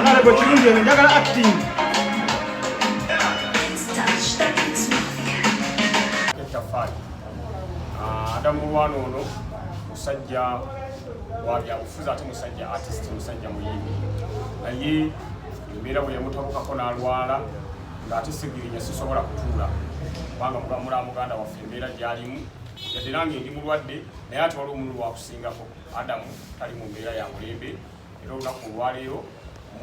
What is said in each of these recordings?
Kale gwe kirungi eno njagala acting. Ettaffaali. Adamu Mulwana ono musajja wa byabufuzi ate musajja artist, musajja muyimbi, naye embeera bwe yamutabukako n'alwala ng'ate Segirinya sisobola kutuula kubanga mula muganda waffe embeera gy'alimu, yadde nange ndi mulwadde, naye ate waliwo omululu wakusingako. Adamu tali mu mbeera ya mulembe, era olunaku olwaleero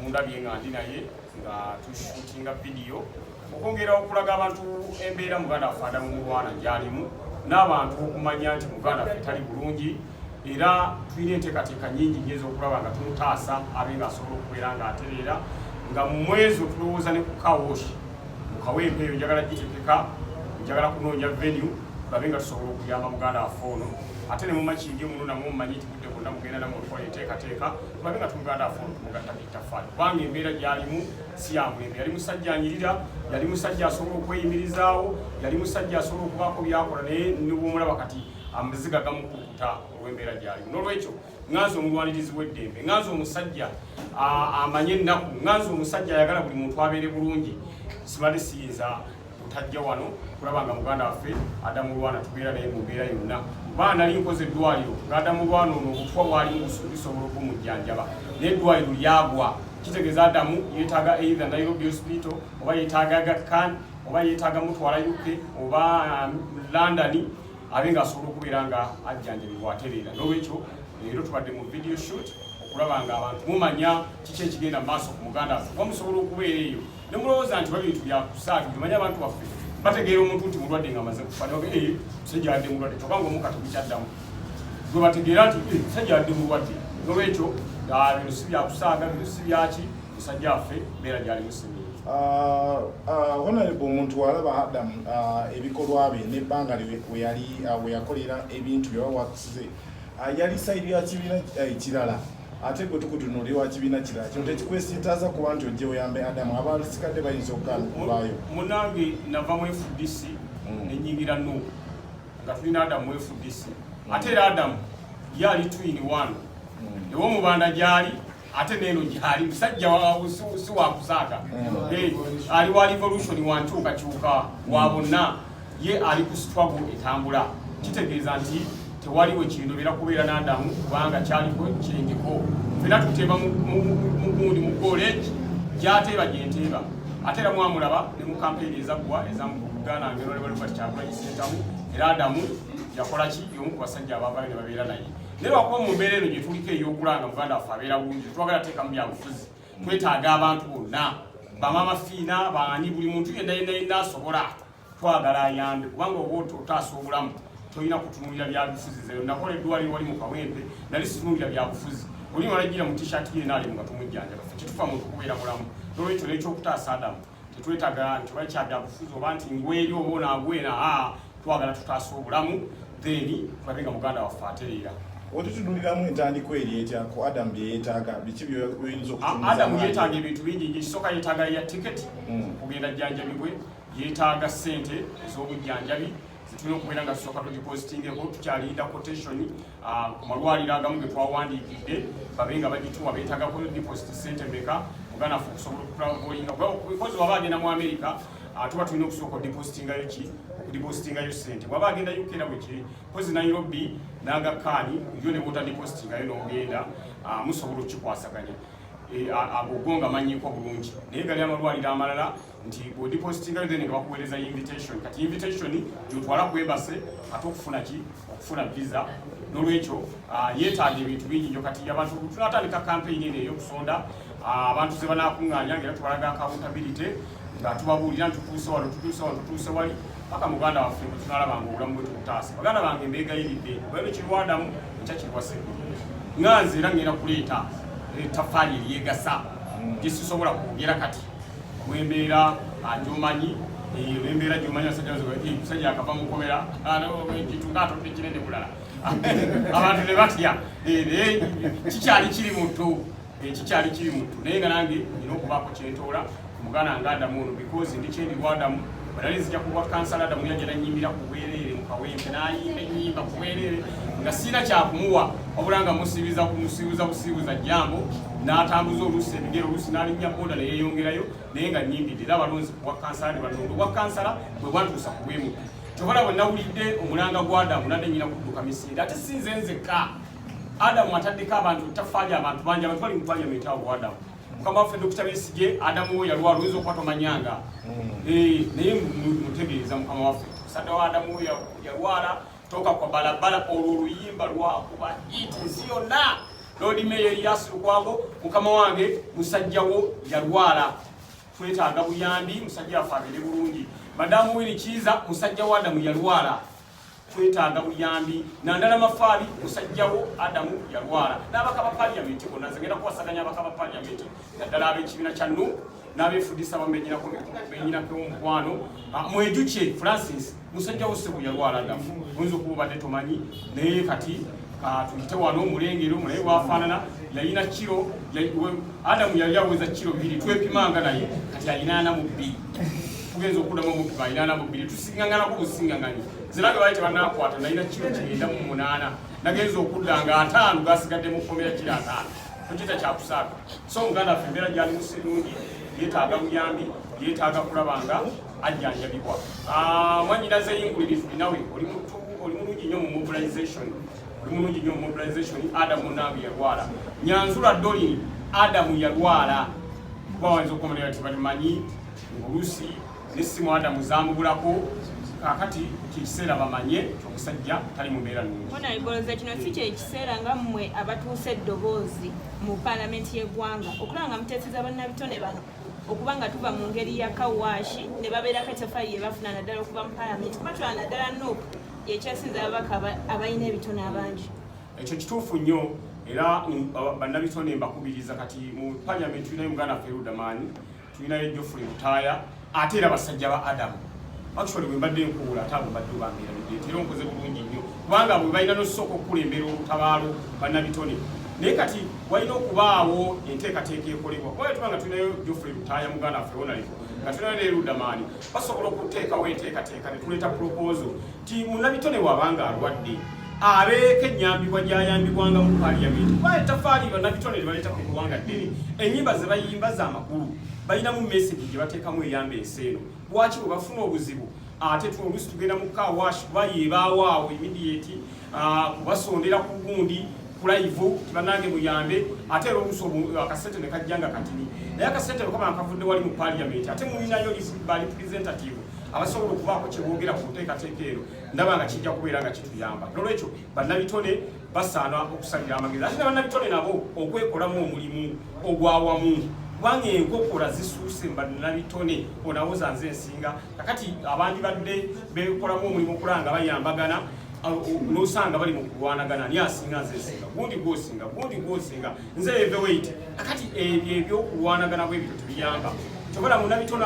mundabye nga ndi naye nga tushutinga vidiyo okwongera okulaga abantu embeera muganda waffe Adamu Mulwana gy'alimu n'abantu okumanya nti muganda waffe tali bulungi, era tulina enteekateeka nyingi nnyo ez'okulaba nga tumutaasa abe ng'asobola okubeera ng'atereera. Nga mu mwezi otulowooza ne ku car wash mu Kawempe eyo njagala gitekeka, njagala kunoonya venue tulabe nga tusobola okuyamba muganda waffe ono. Ate ne mu Makindye muno namwe mumanyi nti budde bwonna mugenda namwe okukola enteekateeka tulabe nga tumuganda waffe ono tumugattako ettaffaali, kubanga embeera gy'alimu si ya mulembe. Yali musajja anyirira, yali musajja asobola okweyimirizaawo, yali musajja asobola okubaako byakola, naye nibwomulaba kati amaziga gamukulukuta olw'embeera gy'alimu. N'olwekyo ŋŋanza omulwanirizi w'eddembe, ŋŋanza omusajja amanye ennaku, ŋŋanza omusajja ayagala buli muntu abeere bulungi, sibadde siyinza butajja wano kulaba nga muganda waffe Adamu Lwana tubeera naye mu mbeera yonna. Kuba nali nkoze eddwaliro nga Adamu Lwana ono obutwa bwalimu busobola okumujjanjaba, naye eddwaliro lyagwa. Kitegeeza Adamu yeetaaga either Nairobi Hospital oba yeetaaga Aga Khan oba yeetaaga mutwala UK oba London abe ng'asobola okubeera nga ajjanjabibwa atereera. N'olwekyo leero tubadde mu video shoot okulaba nga abantu mumanya kiki ekigenda mu maaso ku muganda waffe, kuba musobola okubeera eyo ne mulowooza nti babintu byakusaaga. Omanyi abantu baffe bategeera omuntu nti mulwadde nga amaze kufa, ne musajja yadde mulwadde, kyokka ng'omukka tegukyaddamu gwe bategeera nti musajja yadde mulwadde. N'olwekyo bino si byakusaaga, bino si byaki, musajja waffe mbeera gyalimu simirungi. Honorable, omuntu walaba Adam ebikolwa bye n'ebbanga we yali we yakolera ebintu bye wawakisize, yali side ya kibiina ekirala, ate gwe tukutunuulira wa kibiina kirala. Kino tekikwesiitaza kuba nti ojje oyambe Adamu, abasigadde bayinza okugaana okuvaayo? Munange, nava mu FDC nenyingira NUP nga tulina Adamu mu FDC. Ate era Adamu ye ali two in one, ew'omubanda gyali ate neeno gyali. Musajja si wakusaaga, ali wa revolution, wa nkyukakyuka, wa bonna. Ye ali ku struggle etambula. Kitegeeza nti tewaliwo kindobera kubeera n'Adamu kubanga kyaliko kyendiko. Fena tuteeba mugundi mu college gyateeba gyenteeba. Ate era mwamulaba ne mu kampeyini ezaggwa ezamuganda nge Kyagulanyi Ssentamu, era Adamu yakola ki? Y'omu ku basajja abavayo ne babeera naye. Naye lwakuba mu mbeera eno gye tuliko ey'okulanga muganda waffe abeera bulungi, tetwagala teekamu byabufuzi. Twetaaga abantu bonna, bamama Fiina, baani, buli muntu yenna yenna yenna asobola, twagala ayambe, kubanga oba otaasa obulamu tolina kutunuulira byabufuzi. Zeyo nakola eddwaliro wali mu Kawempe, nali situnuulira byabufuzi. Oli malagira mu t-shirt ye naali nga tumujjanjaba. Ffe kyetufa muntu kubeera mulamu. Nolwekyo n'ekyokutaasa Adamu tetwetaaga nti oba kyabyabufuzi oba nti ngweri oba onaagwena. Twagala tutaasa obulamu, then tulabe nga muganda waffe atereera. Wetutunuliramu entandikwa eri etya ku Adamu bye yeetaaga? Biki byoyinza okutunuza? Adamu yeetaaga ebintu bingi. Ekisooka yeetaaga ya ticket okugenda jjanjabibwe, yeetaaga ssente ez'obujjanjabi zetulina okubeera nga tusooka tudipositingeko. Tukyalinda quotation ku malwaliro agamu ge twawandiikidde babe nga bagituwa. Beetaagako deposit ssente meka muganda waffe okusobola okutravelinga? Because waba agenda mu America, tuba tulina okusooka odepositingayo ki, okudepositingayo ssente. Bwaba agenda UK era bwekiri. Kozi Nairobi n'Aga Khan yo ne bwotadipositingayo n'ogenda, musobola okukikwasaganya. Ago go nga manyiko bulungi, naye gali amalwaliro amalala nti bwodipositingayo then nga bakuweereza invitation. Kati invitation gyotwala ku embassy ate okufuna ki, okufuna visa. N'olwekyo yeetaaga ebintu bingi nnyo. Kati abantu tunatandika campaign eno ey'okusonda, abantu ze banaakuŋŋaanya, nga era tubalaga accountability nga tubabuulira nti tutuuse wano, tutuuse wano, tutuuse wali, paka muganda waffe bwe tunalaba nga obulamu bwe tubutaasa. Baganda bange, mbeegayiridde, olero kirwadamu ekya kirwa Segirinya, nga nze era ngenda kuleeta ettaffaali eryegasa gyesisobola kwogera kati olw'embeera gyomanyi, olw'embeera gyomanyi. Abasajja, musajja akava mukomera kitunga atodde kinene bulala, abantu ne batya. Naye kikyali kiri mutu, kikyali kiri mutu, naye nga nange nina okubaako kyentoola ku muganda nga Adamu ono, because ndi kyendi lwadamu. Bwe nzija ku bwa kansala, Adamu yajja nanyimbira ku bwereere mu Kawempe, n'ayimba ennyimba ku bwereere nga siina kyakumuwa, wabula nga musiibiza kumusiibuza busiibuza jambo. N'atambuza oluusi ebigere, oluusi n'alinnya boda neyeyongerayo, naye nga nyimbidde era abalonzi bwa kansala ne balonda. Obwa kansala bwe bwantuusa ku bwemupi. Kyovala bwe nawulidde omulanga gwa Adamu, nadde nyina kudduka misinde. Ate si nze nzekka, Adamu ataddeko abantu tafaali, abantu bangi, abantu bali mu parliament awo. Adamu mukama waffe Dr. Besigye, Adamu we yalwala, oyinza okuba tomanyanga. Naye mutegeeza mukama waffe musadde wa Adamu we yalwala, toka kwa balabala. Olwo oluyimba lwakuba hit nsi yonna. Lord Mayor Erias Lukwago, mukama wange musajjawo yalwala, twetaaga buyambi, musajja waffe abeere bulungi. Madamu Winnie Kiiza, musajja wa Adamu yalwala, twetaaga buyambi. Nandala Mafaabi, musajjawo Adamu yalwala, n'abaka ba parliament bonna. Nze ngenda kuwasaganya abaka ba parliament, naddala ab'ekibiina kya NUP n'abeefudisa benyinako omukwano. Mwijukye Francis, musajja wo ssebo yalwala. Adamu oyinza okuba obadde tomanyi, naye kati tuyite wano mulengero naye bwafaanana. Yalina kiro, Adamu yali aweza kiro 2, twepimanga naye, kati alina 42. Tugenza okuddamu omupima, alina 42. Tusiŋŋanganako busiŋŋanganyi. Nze nange baali tebanakwata, nalina kiro 98, nagenza okudda nga 50 gasigadde mu kkomera, kiro 50 tokita kyakusaaga. So muganda waffe embeera gyalimu si nnungi, yeetaaga buyambi, yeetaaga kulaba nga ajjanjabibwa. Mwanyinaze Yinguliri, nawe oli mulungi nnyo mu mobilization, oli mulungi nnyo mu mobilization. Adamu munange yalwala. Nyanzula Dolini, Adamu yalwala, kuba wayinza okukomanira ti balimanyi oluusi n'essimu Adamu zamubulako. Kakati kyekiseera bamanye nti omusajja tali mu mbeera nnungi. Honorable, kino si kyekiseera nga mmwe abatuusa eddoboozi mu paalamenti y'eggwanga okulaba nga muteeseza bannabitone bano okuba nga tuva mu ngeri ya car wash ne babeerako etafaayi ye bafuna, naddala okuva mu paalamenti, kuba tulaba naddala NUP yekyasinza ababaka abalina ebitone abangi? Ekyo kituufu nnyo, era bannabitone mbakubiriza. Kati mu parliament tulinayo muganda waffe Erudamani, tulinayo Geoffrey Lutaaya, ate era basajja ba Adamu. Actually bwe mbadde nkuwula, ate abo mbadde obambeerabidde, era onkoze bulungi nnyo, kubanga bwe balina nosooka okukulembera olutabaalo bannabitone. Naye kati walina okubaawo enteekateeka ekolebwa, kuba tuba nga tulinayo Geoffrey Lutaaya muganda waffe honorable, nga tulinayo ne Erudamani, basobola okuteekawo enteekateeka ne tuleeta proposal ti munnabitone bw'abanga alwadde abeeko ennyambibwa gy'ayambibwanga mu parliament, kuba etafaali bannabitone lye baleeta ku ggwanga ddene. Ennyimba ze bayimba za makulu, balinamu message gye bateekamu eyamba ensi eno. Lwaki bwe bafuna obuzibu ate oluusi tugenda mu car wash, kuba yebaawo awo immediate kubasondera ku gundi ku live tibannange muyambe. Ate era oluusi akasente ne kajja nga katini, naye akasente bwe kaba nga kavudde wali mu parliament, ate mulinayo ba representative abasobola okubaako kye boogera ku nteekateeka ero, ndaba nga kijja kubeera nga kituyamba. Nolwekyo bannabitone basaana okusalira amagezi, ate ne bannabitone nabo okwekolamu omulimu ogwawamu, kubanga enkokola zisuuse mu bannabitone. Onawoza nze nsinga. Kakati abandi badde bekolamu omulimu okulaba nga bayambagana, nosanga bali mu kulwanagana, ani asinga, nze nsinga, gundi gwosinga, gundi gwosinga, nze heavyweight. Kakati ebyo ebyokulwanagana bwe bityo tebiyamba. Kyobola munnabitone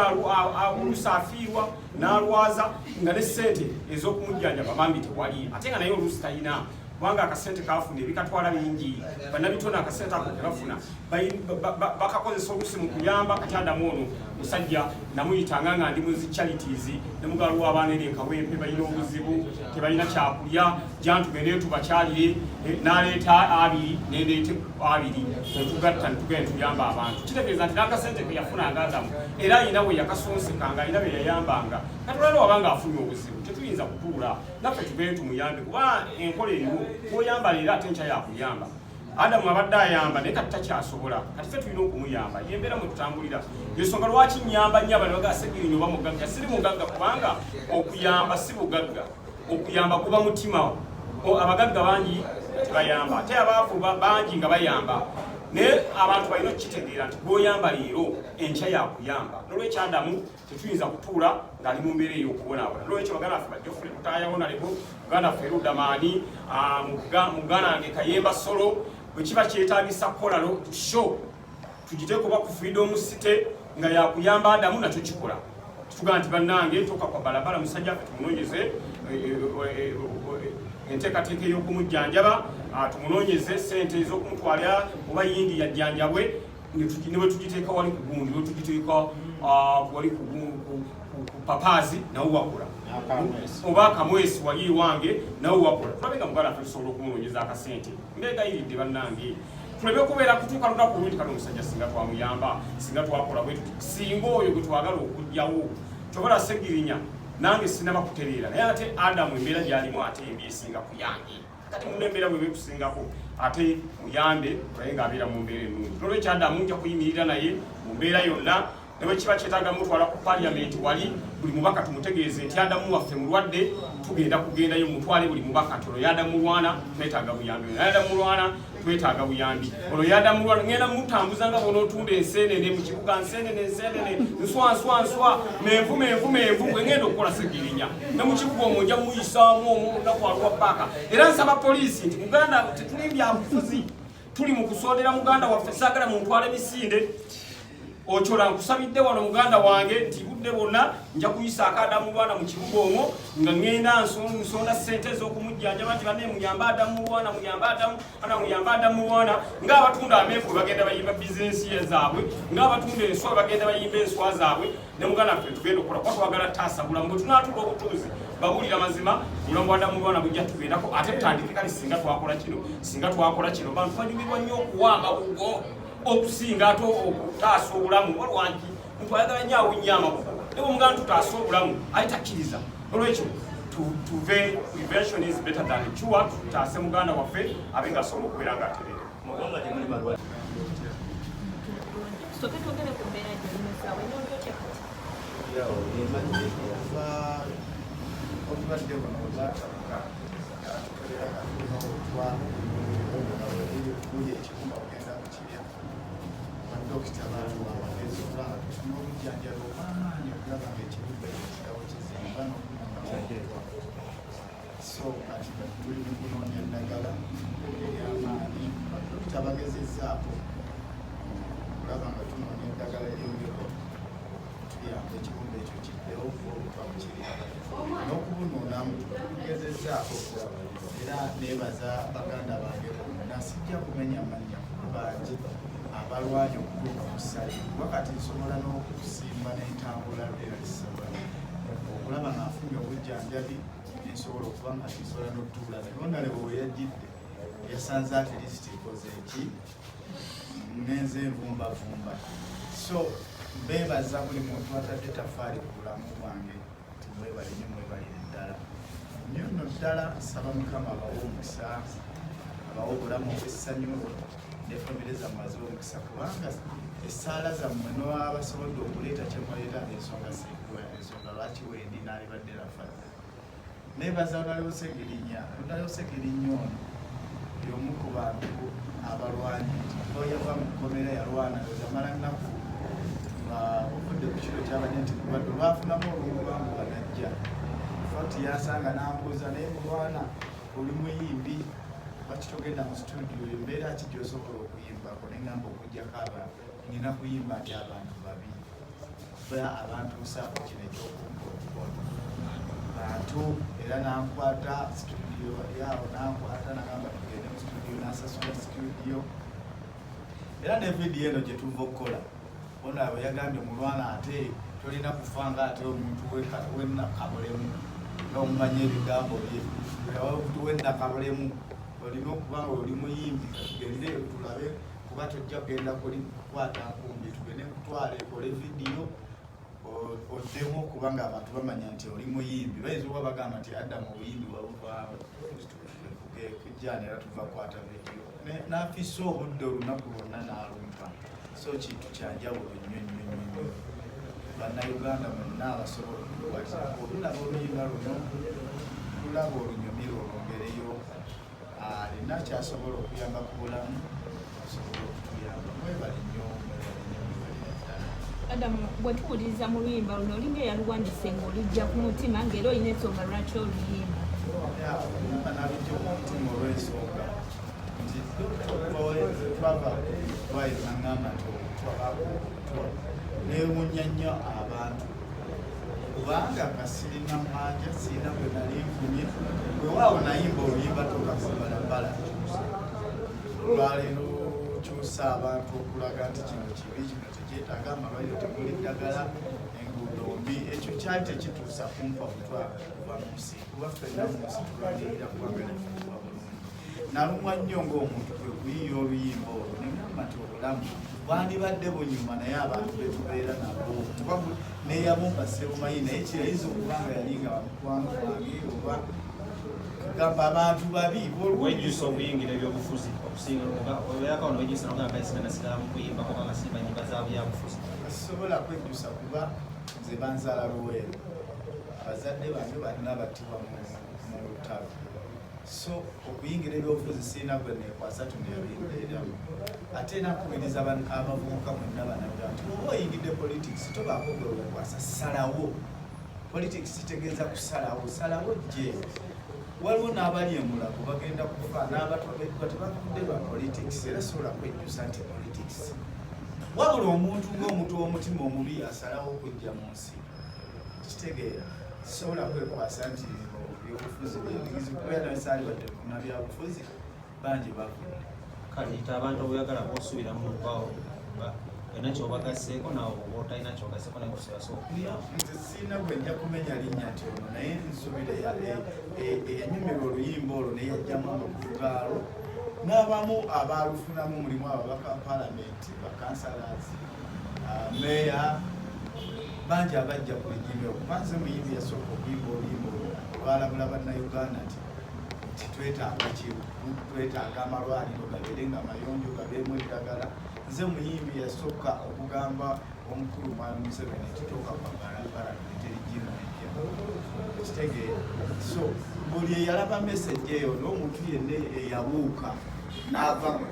oluusi afiirwa n'alwaza nga ne ssente ez'okumujjanjaba bambi tewali, ate nga naye oluusi talina, kubanga akasente kafuna ebikatwala bingi. Bannabitone akasente ako kebafuna bakakozesa oluusi mu kuyamba. Kati Adamu ono musajja namuyitanga nga ndi muzi charities, ne mugalu w'abaana eri ekawempe balina obuzibu, tebalina kyakulya, jantugende tubakyalire. N'aleeta 20, nendeete 20, netugatta netugenda netuyamba abantu. Kitegeeza nti n'akasente ke yafunanga Adamu era alina we yakasonsekanga, alina be yayambanga. Kati olwaliro wabanga afunye obuzibu, tetuyinza kutuula naffe tugende tumuyambe, kuba enkola eriwo, bwoyamba leero ate enkya yakuyamba. Adamu abadde ayamba, naye kati takyasobola. Kati ffe tulina okumuyamba, yembeera mwe tutambulira. Ensonga lwaki nyamba nnyo abantu bagaa Segirinya oba mugagga, siri mugagga, kubanga okuyamba si bugagga, okuyamba kuba mutima. Abagagga bangi tebayamba, ate abaavu bangi nga bayamba, naye abantu balina okukitegeera nti gwoyamba leero enkya yakuyamba. Nolwekyo Adamu tetuyinza kutuula ng'ali mu mbeera ey'okubonaabona. Nolwekyo baganda baffe ba Geoffrey Lutaaya honorable, muganda waffe Erudamaani, muganda wange Kayemba Solo, bwe kiba kyetaagisa kukola show tugiteeke oba ku Freedom City nga yakuyamba Adamu, nakyo kikola. Tutugaa nti bannange toka kwa balabala, musajja waffe tumunoonyeze enteekateeka ey'okumujjanjaba, tumunoonyeze sente ez'okumutwala oba yindi yajjanjabwe, ne bwe tugiteeka wali ku gundi, ne tugiteeka wali ku papaazi nawe wakola, oba akamwesi wali ewange nawe wakola. Tulabe nga muganda waffe tusobola okumunoonyeza akasente. Mbeegayiridde bannange. Tuleme kubeera kutuuka lunaku olungi kale omusajja singa twamuyamba, singa twakola bwe tuti, singa oyo gwe twagala okugyawo. Kyobola Segirinya nange sinaba kutereera, naye ate Adamu embeera gyalimu ate embi esinga ku yange. Kati muna embeera bweba ekusingako ate muyambe naye ng'abeera mu mbeera ennungi. Nolwekyo Adamu nja kuyimirira naye mu mbeera yonna, ne bwe kiba kyetaaga mutwala ku parliament wali buli mubaka tumutegeeze nti Adamu waffe mulwadde, tugenda kugendayo mutwale buli mubaka nti ono Adamu Mulwana twetaaga buyambi, ono Adamu Mulwana twetaaga buyambi, ono Adamu Mulwana. Ngenda mutambuza nga bw'onootunda enseenene mu kibuga, nseenene nseenene, nswa nswa nswa, menvu menvu menvu, bwe ngenda okukola Segirinya ne mu kibuga omwo nja muyisaamu omwo olunaku alwa paaka. Era nsaba poliisi nti muganda tetuli byabufuzi, tuli mu kusondera muganda waffe, saagala muntwale misinde. Ochola nkusabidde wano muganda wange nti budde bwonna nja kuyisaako Adamu Mulwana mu kibuga omwo nga ŋŋenda nsonda ssente ez'okumujjanjaba nti banne muyambe Adamu Mulwana, muyambe Adamu ana, muyambe Adamu Mulwana. Ng'abatunda amenvu bagenda bayimba bizinensi zaabwe, ng'abatunda enswa bagenda bayimba enswa zaabwe, ne muganda waffe tugenda okukola kuba twagala taasa bulamu. Bwe tunaatuula obutuuzi babuulira mazima, obulamu bwa Adamu Mulwana bujja tugendako. Ate tutandike kale singa twakola kino, singa twakola kino. Bantu banyumirwa nnyo okuwa amabugo okusinga ate okutaasa obulamu. Olwangi muntu ayagala nnyo awunya amabugo, naye omuganda tutaasa obulamu ate takkiriza. Olwekyo tuve, prevention is better than cure, tutaase muganda waffe abe nga asobola okubeera nga atereera. Tusooke twogere ku mbeera gyolimu essaawa eno, oli otya kati? Okuva obulwadde buno bwatabuka, tukolera katulina obutwa buli ekibumba bugenda kukirya. Badokita batuwa amagezi okulaba nga tufuna obujjanjabi obw'amaanyi okulaba nga ekibumba ekyo kirawo kizimba n'okunona. So kati tuli mu kunoonya eddagala ery'amaanyi. Badokita bagezezzaako okulaba nga tunoonya eddagala eryongera tuyamba ekibumba ekyo kiddewo obutwa bukirya n'okubunuunamu, tugezezzaako. Era neebaza baganda bange bonna, sijja kumenya mannya kuba bangi abalwanye okutuuka ku ssale, kuba kati nsobola n'okusimba n'entambula lwerakisobola okulaba nga nfunye obujjanjabi, nensobola okuba nga nsobola n'otuula. Naye onalebo we yajjidde yasanze ati lisiti ekoze eki nenze nvumbavumba. So mbeebaza buli muntu atadde tafaali ku bulamu bwange nti mwebale nnyo, mwebalire ddala nnyo nno ddala. Nsaba Mukama abawe omukisa, abawe obulamu obw'essanyu ne famire zammwe aziwe omukisa, kubanga essaala zammwe n'abasobodde okuleeta kyemuleeta ensonga siggwa ensonga lwaki wendi n'alibadde lafa. Nebaza Honourable Segirinya. Honourable Segirinya ono y'omu ku bantu abalwanyi nti kuba yava mu kkomera yalwana yamala nnaku nga ovudde ku kiro kyabadde nti mulwadde olwafunamu olw'obubanguba najja fati yansanga n'ambuuza, naye Mulwana oli muyimbi, lwaki togenda mu studio? Embeera ki gy'osobola okuyimbako? Neŋŋamba okugjako abantu nina kuyimba nti abantu babi ba abantuusaako kino ekyokumpa obukono bantu. Era nankwata studio yawo, nankwata nagamba tugende mu studio, nasasula studio. Era ne vidiyo eno gye tuva okukola ono abo yagambye, Mulwana ate tolina kufa nga ate omuntu wennakabulemu nga omumanyi ebigambo bye wennakabulemu, olina okuba nga oli muyimbi, katugende tulabe kuba tojja kugenda kukwata nkumbi, tugende kutwala ekole vidiyo oddemu okuba nga abantu bamanya nti oli muyimbi. Bayinza okuba bagamba nti Adamu obuyimbi wabuvaawo kujjana. Era tuva kukwata vidiyo n'afisa obudde olunaku lwonna n'alumpa. So kintu kyanjawulo nnyo nnyo nnyo nnyo. Bannayuganda mwenna abasobola okukwatira olulaba oluyimba luno, lulaba olunyumira olwongereyo alina kyasobola okuyamba ku bulamu, asobola okutuyamba. Mwebale nnyo, mwebale nnyo, mwebalire ddala. Adamu, bwe tuwuliriza mu luyimba luno olinga eyaluwandise ng'olujja ku mutima, ng'era olina ensonga lwaki oluyimba. Oluyimba nalujja ku mutima olw'ensonga nti twava ddwaliro naŋŋamba nti obutwa bakuobutwa, neewunya nnyo abantu kubanga nga sirina mmanja, sirina bwe nali nfunye. Wewaawo nayimba oluyimba toka ku balabala lwali lukyusa abantu okulaga nti kino kibi, kino tekyetaaga, amalwaliro temuli ddagala, enguudo mbi. Ekyo kyali tekituusa kumpa butwa kuva mu nsi, kuba ffenna mu nsi tulwanirira kubanga nefuuba bulungi. Nalumwa nnyo ng'omuntu kwe kuyiiya oluyimba olwo ne ngamba nti obulamu bwandibadde bunyuma naye abantu be tubeera nabo kuba neyabumba sebumanyi naye kirayinza okuba nga yali nga mukwano gwange oba gamba abantu babi. Wejjusa okuyingira ebyobufuzi okusinga obeerako wano wejjusa nogamba kaisina nasigala mu kuyimba kuba nga simba nyimba za byabufuzi? Sisobola kwejjusa kuba nze banzaala Luweero, abazadde bange balina battibwa mu lutalo, so okuyingira ebyobufuzi sirina gwe nekwasa tuneyabindeeramu. Ate era nkubiriza abavubuka mwenna banabya nti oba oyingidde politics tobaako gwe wekwasa, salawo. Politics kitegeeza kusalawo, salawo gye waliwo n'abali emulago bagenda kufa n'abatobeddwa tebavudde lwa politics. Era sobola kwejjusa nti politics, wabula omuntu ng'omuntu w'omutima omubi asalawo okujja mu nsi, kitegeera sisobola kwekwasa nti byobufuzi byendigizi kubeera nawe saali badde kuna byabufuzi bangi bavudde. Kale yita abantu obuyagala bwosuubiramu mukwawo olina kyobagasseeko nawe oba otalina kyogasseeko naye kusobola. Nze sirina gwe nja kumenya linnya nti ono, naye nsuubira eyanyumirwa oluyimba olwo neyajjamu amakulu gaalwo n'abamu abaalufunamu mulimu ababaka palamenti, bakansalazi, meeya bangi abajja ku regime. Okuba nze muyimbi yasooka okuyimba oluyimba olwo olwalabula Bannayuganda nti twetaaga twetaaga amalwaliro gabeere nga mayonjo, gabeemu eddagala. Nze muyimbi yasooka okugamba omukulu Mwami Museveni nti tooka kwa balabala tuleete regime empya, kitegeera. So buli eyalaba message eyo n'omuntu yenna eyabuuka n'ava mu